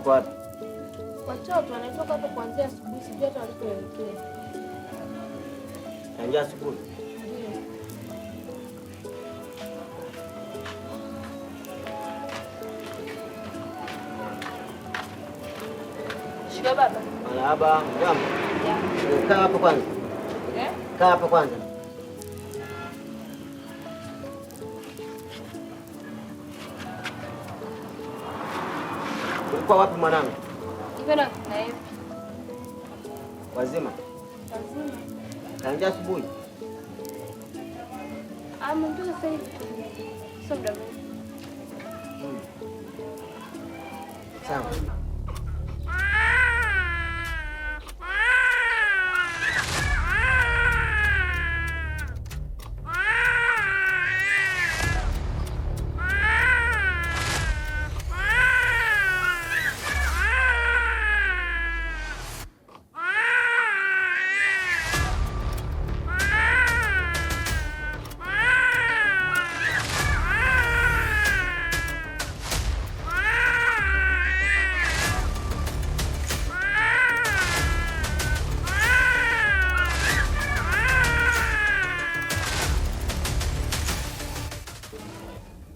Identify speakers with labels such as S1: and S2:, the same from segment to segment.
S1: Wako wapi?
S2: Watoto wanatoka hapo kuanzia asubuhi, sijui hata walikoelekea.
S1: Tangia asubuhi.
S2: Ndio. Shika baba.
S1: Marahaba, jambo.
S2: Jambo.
S1: Kaa hapo kwanza.
S2: Eh?
S1: Kaa hapo kwanza. Ulikuwa wapi mwanangu?
S2: Niko na na Epi.
S1: Wazima?
S2: Wazima.
S1: Tangia asubuhi.
S2: Ah, mtoto sasa hivi. Sio muda mrefu.
S1: Sawa.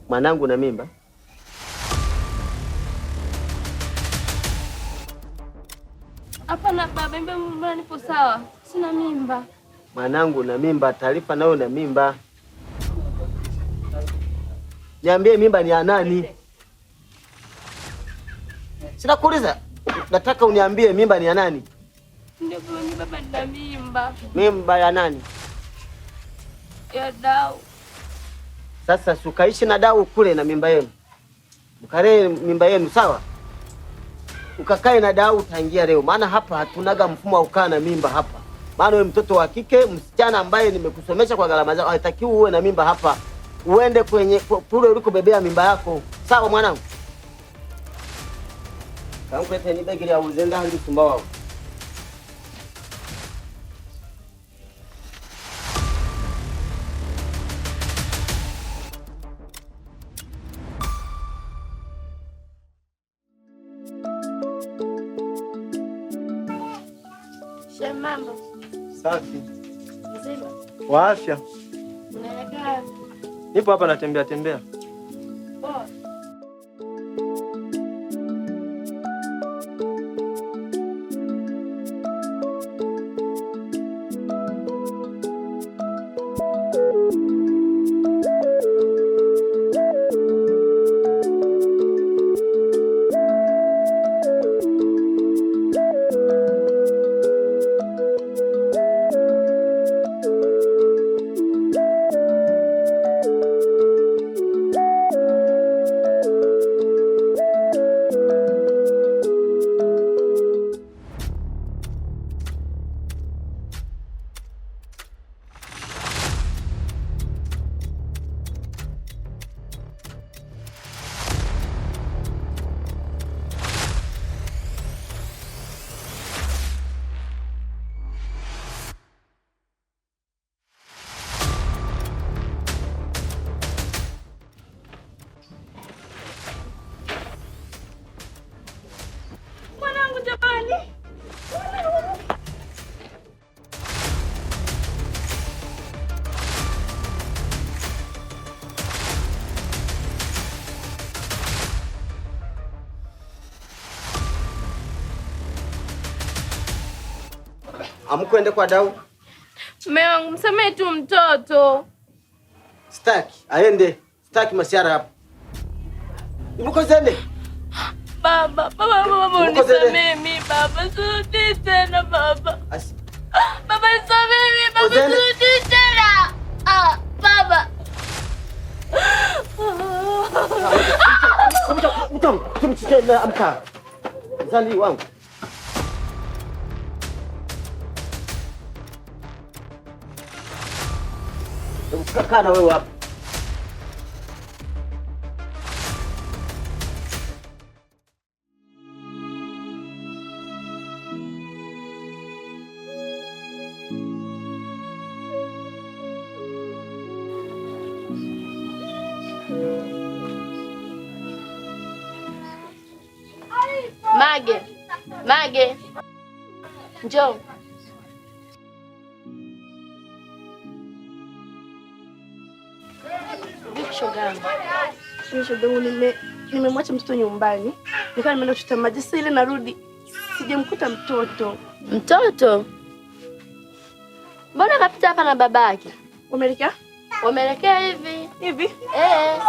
S1: Mwanangu na mimba?
S2: Hapana baba, mimba mbona nipo sawa? Sina mimba.
S1: Mwanangu na mimba, taarifa nayo na mimba. Niambie mimba ni ya nani? Sina kuuliza. Nataka uniambie mimba ni ya nani?
S2: Ndio baba, mimi baba nina mimba.
S1: Mimba ya nani?
S2: Ya Dau.
S1: Sasa sukaishi na Dau kule na mimba yenu. Mkalee mimba yenu sawa? Ukakae na Dau tangia leo, maana hapa hatunaga mfumo wa kukaa na mimba hapa. Maana wewe mtoto wa kike, msichana ambaye nimekusomesha kwa gharama zako, haitakiwi uwe na mimba hapa. Uende kwenye kule ulikobebea mimba yako. Sawa mwanangu? Kankulete ni begi ya uzenda hadi msumba wao.
S2: Shem, mambo.
S3: Safi.
S2: Mzima.
S3: Wa afya?
S2: Unaelekea wapi?
S3: Nipo hapa natembea tembea.
S2: Poa. Mwanangu jamani.
S1: Amkwende kwa Dau.
S2: Mume wangu msamehe tu mtoto.
S1: Sitaki aende, sitaki masiara hapa. Ibukozende.
S2: Baba, baba, baba,
S1: Uko zele.
S2: unisamehe mimi baba. Sirudi tena baba. Baba nisamehe mimi baba,
S1: Uzende.
S2: sirudi tena. Ah, baba.
S1: Mtoto, amka. Mzali wangu. Kaa na wewe hapa.
S2: Mage, Mage, njoo. Vipi shoga yangu?
S4: Mimi shoga yangu nimemwacha mtoto nyumbani. Nikawa nimeenda kuchota maji. Sasa ile narudi sijamkuta mtoto.
S2: Mtoto? Mbona kapita hapa na babake?
S4: Wameelekea?
S2: Wameelekea hivi.
S4: Hivi?
S2: Eh.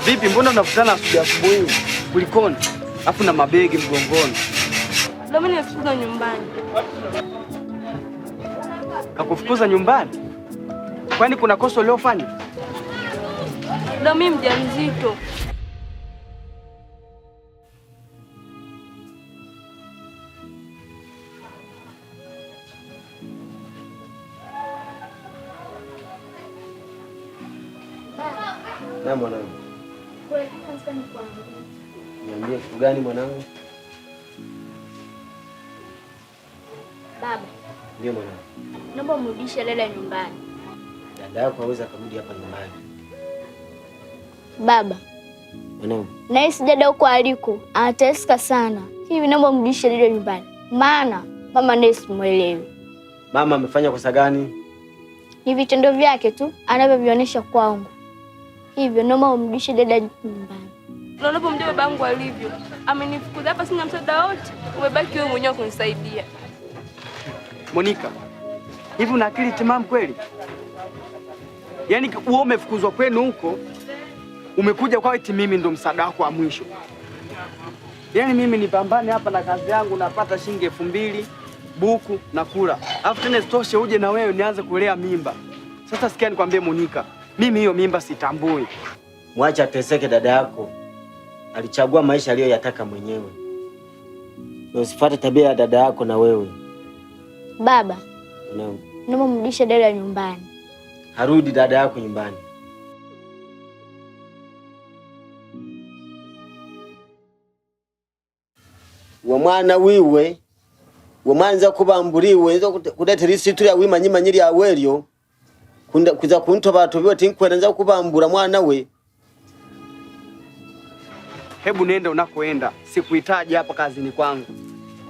S3: Vipi, mbona mnakutana asubuhi asubuhi? Kulikoni? Afu na mabegi mgongoni.
S4: Ndio mimi nimefukuzwa nyumbani.
S3: Kakufukuza nyumbani? Kwani kuna kosa uliofanya?
S4: Ndio mimi mjamzito.
S1: Na mwanangu. Niambie kitu gani mwanangu?
S2: Baba.
S1: Ndio mwanangu.
S2: Naomba umrudishe Lela nyumbani.
S1: Dada yako hawezi akarudi hapa nyumbani.
S2: Baba.
S1: Mwanangu.
S2: Nahisi dada huko aliko anateseka sana. Hivi naomba umrudishe Lela nyumbani. Maana mama ndiye simuelewi.
S1: Mama amefanya kosa gani?
S2: Ni vitendo vyake tu anavyovionyesha kwangu. Hivyo naomba umrudishe dada nyumbani.
S4: Na unapomjua babangu alivyo, amenifukuza hapa, sina msaada wote. Umebaki wewe mwenyewe kunisaidia.
S3: Monica, hivi una akili timamu kweli? Yaani wewe umefukuzwa kwenu huko, umekuja kwa eti mimi ndo msaada wako wa mwisho. Yaani mimi nipambane hapa na kazi yangu napata shilingi 2000 buku na kula. Alafu tena isitoshe uje na wewe nianze kulea mimba. Sasa sikia nikwambie Monica, mimi hiyo mimba sitambui.
S1: Mwacha ateseke dada yako. Alichagua maisha aliyoyataka mwenyewe. Na usifuate tabia ya dada yako na wewe.
S2: Baba.
S1: Mwanangu.
S2: Naomba mrudishe dada nyumbani.
S1: Harudi dada yako nyumbani. Wa mwana wiwe, wa mwanza kubamburiwe, nzo kuletera isitu ya wimanyimanyiri ya welyo. Kunda kuza kuntoba tobiwe tinkwera nza kubambura mwana we.
S3: Hebu nenda unakoenda, sikuhitaji hapa kazini kwangu.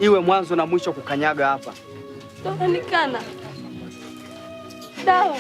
S3: Iwe mwanzo na mwisho kukanyaga hapa.
S4: Toka nikana. Dau.